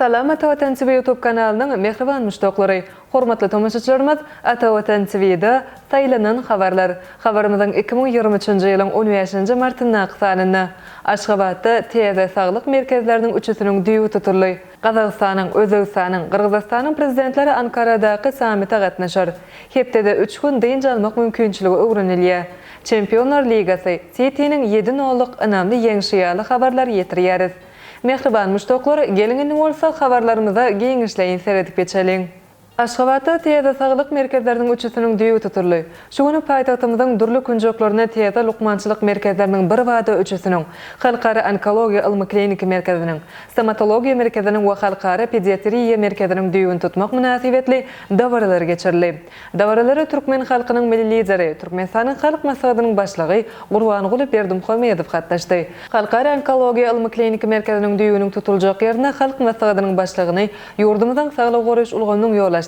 Salam Ata Watan TV YouTube kanalynyň mähriban muşdaklary! Hormatly tomaşaçylarymyz, Ata Watan TV-da Saýlanan habarlar habarymyzyň 2023-nji ýylyň on bäşinji martyndaky sanynda Aşgabatda täze saglyk merkezleriniň üçüsiniň düýbi tutuldy. Gazagystanyň, Özbegistanyň, Gyrgyzystanyň Prezidentleri Ankaradaky sammite gatnaşar. Hepdede üç gün dynç almak mümkinçiligi öwrenilýär. Çempionlar ligasy, Sitiniň ýedi nollyk ynamly ýeňşi ýaly habarlary ýetirýäris. Mähriban muşdaklar, geliň indi bolsa habarlarymyza giňişleýin seredip geçeliň. Aşgabatda täze saglyk merkezleriniň üçüsiniň düýbi tutuldy. Şu gün paýtagtymyzyň dürli künjeklerinde täze lukmançylyk merkezleriniň birbada üçüsiniň, Halkara onkologiýa ylmy-kliniki merkeziniň, Stomatologiýa merkeziniň we Halkara pediatriýa merkeziniň düýbüni tutmak mynasybetli dabaralar geçirildi. Dabaralara türkmen halkynyň Milli Lideri, Türkmenistanyň Halk Maslahatynyň Başlygy Gurbanguly Berdimuhamedow gatnaşdy. Halkara onkologiýa ylmy-kliniki merkeziniň düýbüniň tutuljak ýerine Halk Maslahatynyň Başlygyny ýurdumyzyň saglygy goraýyş ulgamynyň ýolbaşçylary,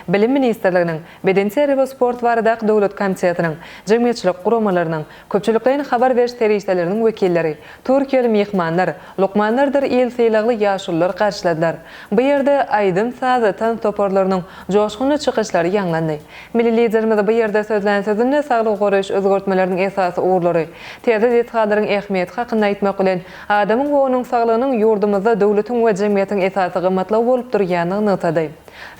Bilim ministrliginiň, Bedenterbiýe we sport baradaky döwlet komitetiniň, jemgyýetçilik guramalarynyň, köpçülikleýin habar beriş serişdeleriniň wekilleri, türkiýeli myhmanlar, lukmanlardyr il sylagly ýaşulular garşyladylar. Bu ýerde aýdym-saz, tans toparlarynyň joşgunly çykyşlary ýaňlandy. Milli Liderimiz bu ýerde sözlän sözünde saglygy goraýyş özgertmeleriniň esasy ugurlary, täze desgalaryň ähmiýeti hakynda aýtmak bilen, adamyň we onuň saglygynyň ýurdumyzda döwletiň we jemgyýetiň esasy gymmatlygy bolup durýandygyny nygtady.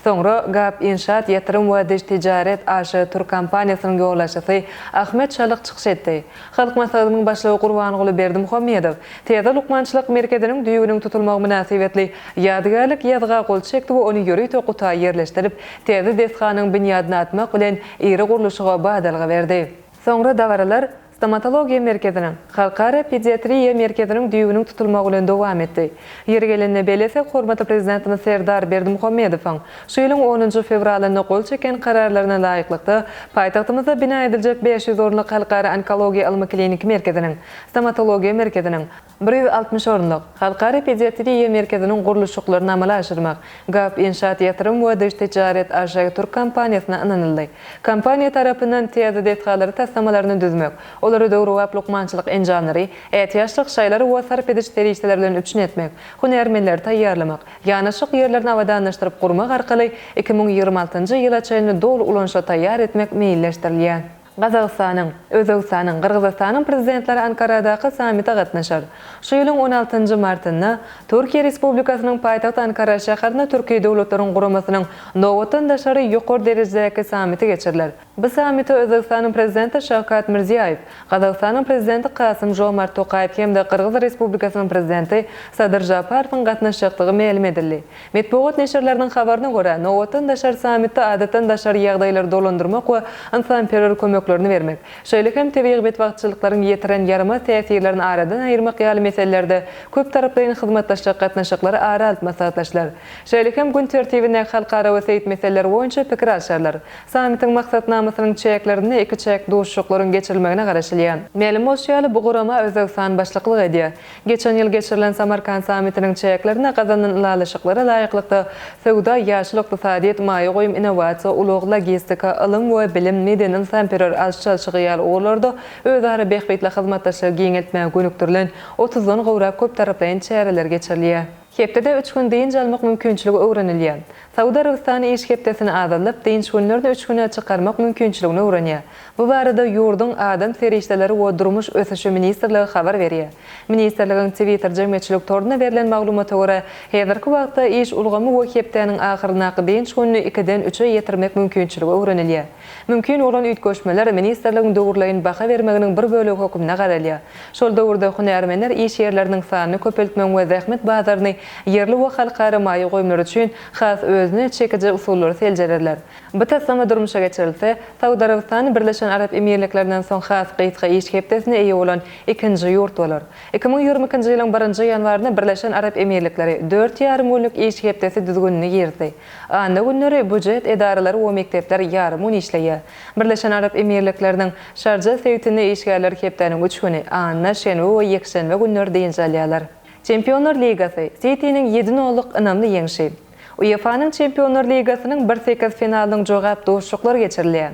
Soňra Gap Inşaat Ýatyrym we Dyş Tijaret AŞ türk kompaniýasynyň ýolbaşçysy Ahmet Çalyk çykyş etdi. Halk Maslahatynyň Başlygy Gurbanguly Berdimuhamedow täze lukmançylyk merkeziniň düýbüniň tutulmagy mynasybetli ýadygärlik ýazga gol çekdi we ony ýörite guta ýerleşdirip, täze desganyň binýadyny atmak bilen iri gurluşyga badalga berdi. Soňra dabaralar Stomatologiýa merkeziniň, Halkara pediatriýa merkeziniň düýbüniň tutulmagy bilen dowam etdi. Ýeri gelende bellesek, hormatly Prezidentimiz Serdar Berdimuhamedowyň şu ýylyň onunjy fewralynda gol çeken Kararlaryna laýyklykda, paýtagtymyzda bina ediljek 500 orunlyk Halkara onkologiýa ylmy-kliniki merkeziniň, Stomatologiýa merkeziniň, 160 orunlyk Halkara pediatriýa merkeziniň gurluşyklaryny amala aşyrmak Gap Inşaat Ýatyrym we Dyş Tijaret AŞ türk kompaniýasyna ynanyldy. Kompaniýa tarapyndan täze desgalary taslamalaryny düzmek, olary döwrebap lukmançylyk enjamlary, ätiýaçlyk şaýlary we sarp ediş serişdeleri bilen üpjün etmek, hünärmenleri taýýarlamak, ýanaşyk ýerlerini abadanlaşdyryp gurmak arkaly 2026-njy ýyla çenli doly ulanyşa taýýar etmek meýilleşdirilýär. Gazagystanyň, Özbegistanyň, Gyrgyzystanyň Prezidentleri Ankaradaky sammite gatnaşar. Şu ýylyň on altynjy martynda Türkiýe Respublikasynyň paýtagty Ankara şäherinde Türki Döwletleriň Guramasynyň nobatdan daşary ýokary derejedäki sammiti geçiriler. Bu sammite Özbegistanyň Prezidenti Şawkat Mirziýaýew, Gazagystanyň Prezidenti Kasym-Žomart Tokaýew hem-de Gyrgyz Respublikasynyň Prezidenti Sadyr Žaparowyň gatnaşjakdygy mälim edildi. Metbugat neşirleriniň habaryna görä, nobatdan daşary sammitde adatdan daşary ýagdaýlary dolandyrmak we ynsanperwer kömeklerini bermek, şeýle hem tebigy betbagtçylyklaryň ýetiren ýaramaz täsirlerini aradan aýyrmak ýaly meselelerde köptaraplaýyn hyzmatdaşlyk gatnaşyklary ara alyp maslahatlaşylar. Şeýle hem gün tertibindäki halkara we sebit meseleleri boýunça pikir alşarlar. Sammitiň maksatnamasynyň çäklerinde ikiçäk duşuşyklaryň geçirilmegine garaşylýar. Mälim bolşy ýaly, bu gurama Özbegistan başlyklyk edýär. Geçen ýyl geçirilen Samarkant sammitiniň çäklerinde gazanylan ylalaşyklara laýyklykda, söwda, ýaşyl ykdysadyýet, maýa goýum, innowasiýa, ulag, logistika, ylym we bilim, medeni-ynsanperwer alyş-çalşygy ýaly ugurlarda özara bähbitli hyzmatdaşlygy giňeltmäge gönükdirilen otuzdan gowrak köptaraplaýyn çäreler geçirilýär. Hepdede üç gün dynç almak mümkinçiligi öwrenilýär. Saud Arabystany iş hepdesini azaldyp, dynç günlerini üç güne çykarmak mümkinçiligini öwrenýär. Bu barada ýurduň Adam serişdeleri we durmuş ösüşi ministrligi habar berýär. Ministrligiň Twitter jemgyýetçilik torunda berlen maglumata görä, häzirki wagtda iş ulgamy we hepdäniň ahyryndaky dynç gününi ikiden üçe ýetirmek mümkinçiligi öwrenilýär. Mümkin bolan üýtgeşmeler ministrligiň döwürleýin baha bermeginiň bir bölegi hökmünde garalýar. Şol döwürde hünärmenler iş ýerleriniň sanyny köpeltmegiň we zähmet bazaryny ýerli we halkara maýa goýumlary üçin has özüne çekiji usullary seljererler. Bu taslama durmuşa geçirilse, Saud Arabystany Birleşen Arap Emirliklerinden soň has gysga iş hepdesine eýe bolan ikinji ýurt bolar. 2022-nji ýylyň birinji ýanwarynda Birleşen Arap Emirlikleri dört ýarym günlük iş hepdesi düzgünini girizdi. Anna günleri býujet edaralary we mekdepler ýarym gün işleýär. Birleşen Arap Emirlikleriniň Şarja sebitinde işgärler hepdäniň üç güni, anna, şenbe we ýekşenbe günleri dynç alýarlar. Çempionlar ligasy, Sitiniň ýedi nollyk ynamly ýeňşi. UEFA-nyň Çempionlar ligasynyň bir sekiz finalynyň jogap duşuşyklary geçirilýär.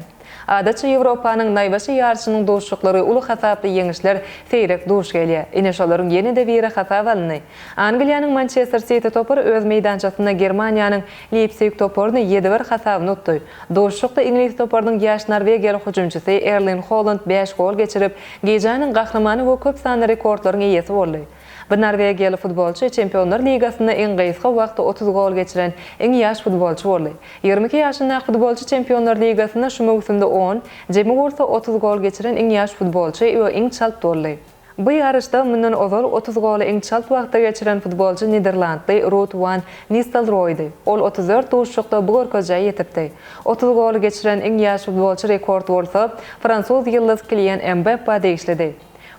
Adatça Ýewropanyň naýbaşy ýaryşynyň duşuşyklary uly hasaply ýeňişler seýrek duş gelýär. Ine şolaryň ýene-de biri hasaba alyndy. Angliýanyň Mançester Siti topary öz meýdançasynda Germaniýanyň Leýpsig toparyny ýedi bir hasabyna utdy. Duşuşykda iňlis toparynyň ýaş norwegiýaly hüjümçisi Erling Holand bäş gol geçirip, gijäniň gahrymany we köp sanly rekordlaryň eýesi boldy. Bu norwegiýaly futbolçy Çempionlar ligasynda iň gysga wagtda 30 gol geçiren iň ýaş futbolçy boldy. 22 ýaşyndaky futbolçy Çempionlar ligasynda şu möwsümde on, jemi bolsa 30 gol geçiren iň ýaş futbolçy we iň çalt boldy. Bu ýaryşda mundan ozal 30 goly iň çalt wagtda geçiren futbolçy niderlandly Rud wan Nistelrooýdy. Ol 34 duşuşykda bu görkezijä ýetipdi. 30 goly geçiren iň ýaş futbolçy rekord bolsa, fransuz ýyldyz Kilian Mbappa degişlidi.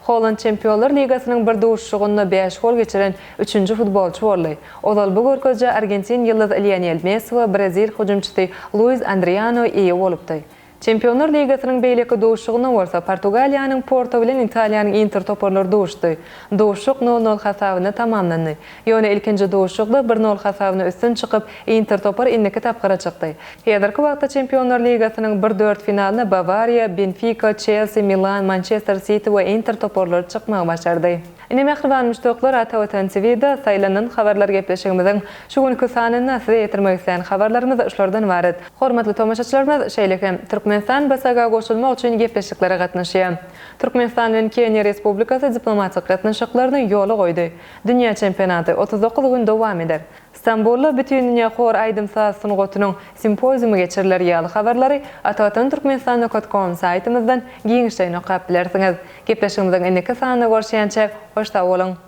Holand Çempionlar ligasynyň bir duşuşygynda bäş gol geçiren üçünji futbolçy boldy. Ozal bu görkezijä argentin ýyldyz Lionel Messi we brazil hüjümçisi Luis Andriano eýe bolupdy. Çempionlar ligasynyň beýleki duşuşygynda bolsa Portugaliýanyň Porto bilen Italiýanyň Inter toparlary duşuşdy. Duşuşyk nol-nol hasabynda tamamlandy. Ýöne ilkinji duşuşykda bir nol hasabyna üstün çykyp, Inter topary indiki tapgyra çykdy. Häzirki wagtda Çempionlar ligasynyň bir dört finalyna Bawariýa, Benfika, Çelsi, Milan, Mançester Siti we Inter toparlary çykmagy başardy. Ine mähriban muşdaklar Ata Watan TVda saýlanan habarlar gepleşigimiziň şu günki sanynda size ýetirmek islän habarlarymyz şulardan ybarat. Hormatly tomaşaçylarymyz şeýle hem Türkmenistan BSG-a goşulmak üçin gepleşiklere gatnaşýar. Türkmenistan bilen Keniýa Respublikasy diplomatik gatnaşyklaryny ýola goýdy. Dünýä çempionaty 39 gün dowam eder. Stambulda Bütindünýä hor aýdym-saz sungatynyň simpoziumy geçiriler ýaly habarlary Atavatan Türkmenistan nokat kom saýtymyzdan giňişleýin okap bilersiňiz. Gepleşigimiziň indiki sanynda görüşýänçäk, hoş sag boluň!